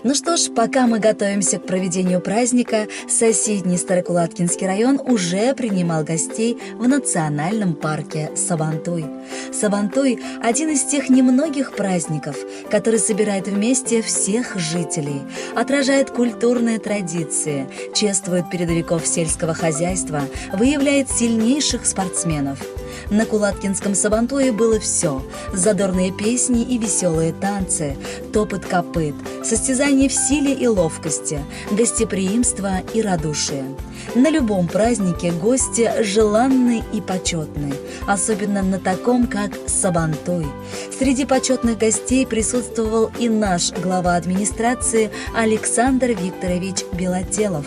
Ну что ж, пока мы готовимся к проведению праздника, соседний Старокулаткинский район уже принимал гостей в национальном парке Сабантуй. Сабантуй – один из тех немногих праздников, который собирает вместе всех жителей, отражает культурные традиции, чествует передовиков сельского хозяйства, выявляет сильнейших спортсменов. На Кулаткинском Сабантуе было все – задорные песни и веселые танцы, топот копыт, состязания в силе и ловкости, гостеприимство и радушие. На любом празднике гости желанны и почетны, особенно на таком, как Сабантуй. Среди почетных гостей присутствовал и наш глава администрации Александр Викторович Белотелов.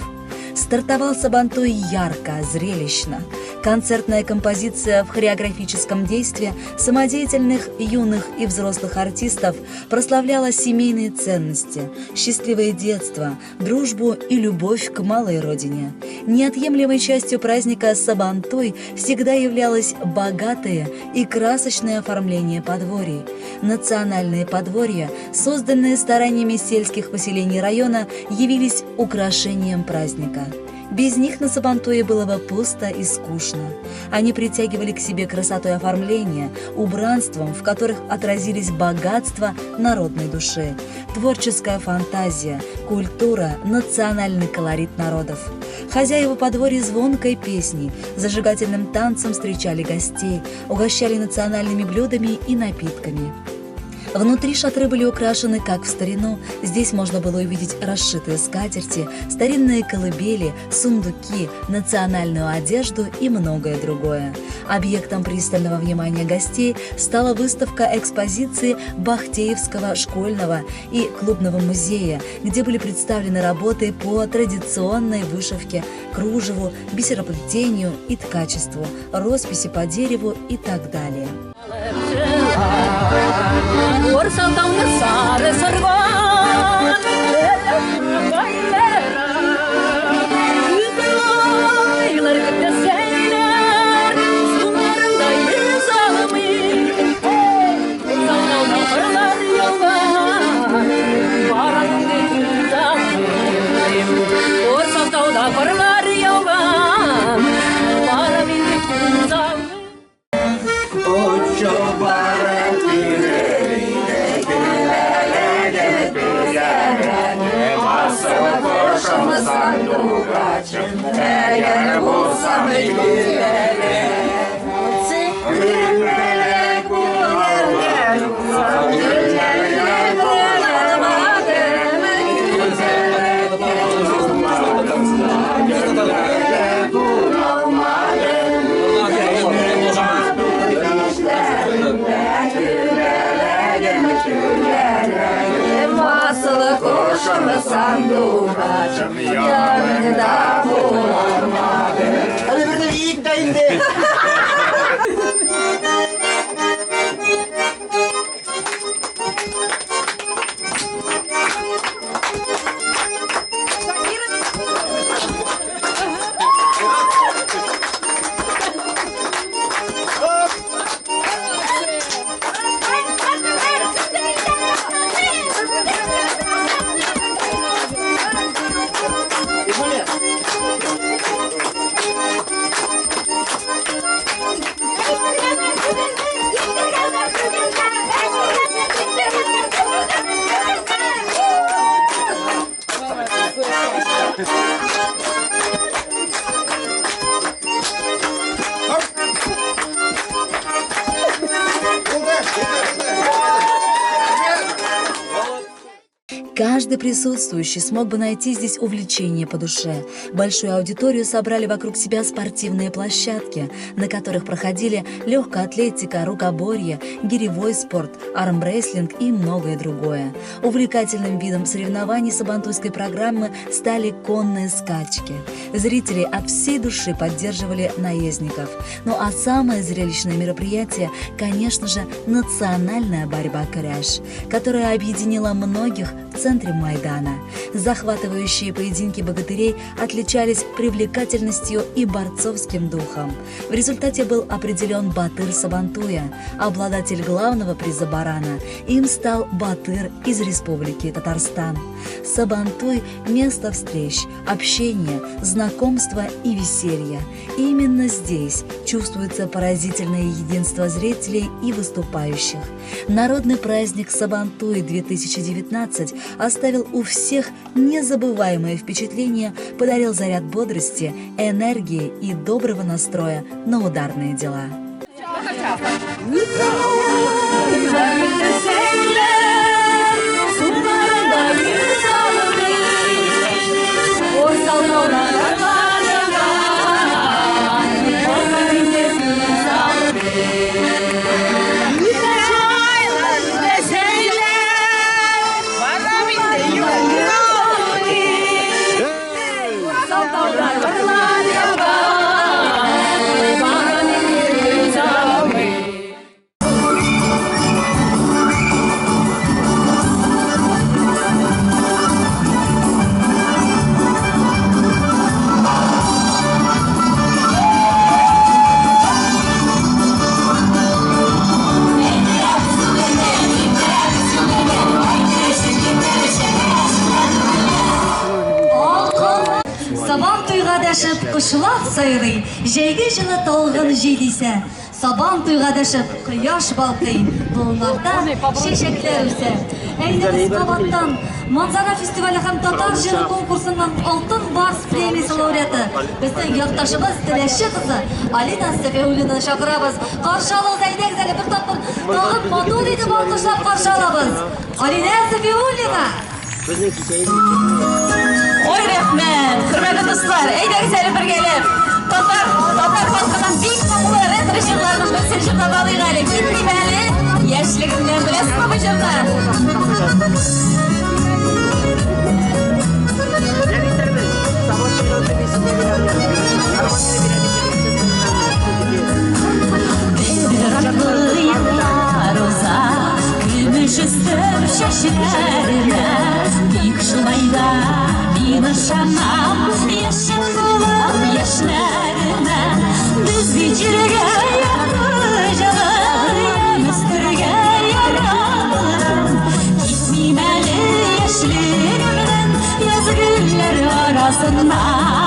Стартовал Сабантуй ярко, зрелищно. Концертная композиция в хореографическом действии самодеятельных юных и взрослых артистов прославляла семейные ценности, счастливое детство, дружбу и любовь к малой родине. Неотъемлемой частью праздника Сабантуй всегда являлось богатое и красочное оформление подворий. Национальные подворья, созданные стараниями сельских поселений района, явились украшением праздника. Без них на Сабантуе было бы пусто и скучно. Они притягивали к себе красотой оформления, убранством, в которых отразились богатство народной души, творческая фантазия, культура, национальный колорит народов. Хозяева подворья звонкой песней, зажигательным танцем встречали гостей, угощали национальными блюдами и напитками. Внутри шатры были украшены, как в старину. Здесь можно было увидеть расшитые скатерти, старинные колыбели, сундуки, национальную одежду и многое другое. Объектом пристального внимания гостей стала выставка экспозиции Бахтеевского школьного и клубного музея, где были представлены работы по традиционной вышивке, кружеву, бисероплетению и ткачеству, росписи по дереву и так далее. Каждый присутствующий смог бы найти здесь увлечение по душе. Большую аудиторию собрали вокруг себя спортивные площадки, на которых проходили легкая атлетика, рукоборье, гиревой спорт, армрестлинг и многое другое. Увлекательным видом соревнований сабантуйской программы стали конные скачки. Зрители от всей души поддерживали наездников. Ну а самое зрелищное мероприятие, конечно же, национальная борьба «Кряж», которая объединила многих в центре Майдана. Захватывающие поединки богатырей отличались привлекательностью и борцовским духом. В результате был определен Батыр Сабантуя, обладатель главного приза барана. Им стал Батыр из Республики Татарстан. Сабантуй – место встреч, общения, знакомства и веселья. Именно здесь чувствуется поразительное единство зрителей и выступающих. Народный праздник Сабантуй-2019 оставил у всех незабываемое впечатление, подарил заряд бодрости, энергии и доброго настроя на ударные дела. Кошлар сайрый, җәйге җылы талгын җил исә. Сабан туйга дәшеп, кояш балкый, болыннарда чәчәкләр үсә. Әйдәгез кабаттан Манзара фестивале һәм татар җыры конкурсының Алтын Барс премиясе лауреаты, безнең якташыбыз, Теләче кызы Алина Сафиуллинаны чакырабыз. Каршы алыгыз, әйдәгез әле бер тапкыр тагын матур итеп алкышлап каршы алабыз. Алина Сафиуллина! Ой, рәхмәт! Хөрмәтле дуслар, әйдәгез әле бергәләп. Татар халкының бик моңлы ретро җырларының берсен җырлап алыйк әле. Китмим әле, яшьлегемнән беләсезме бу җырны? Бер уза, көмеш өстер чәчләренә, тик шулай да мин ышанам, яшел булып яшьләренә. Без бит җиргә якты җылы, үстергә яратып. Китмим әле яшьлегемнең яз гөлләр арасыннан.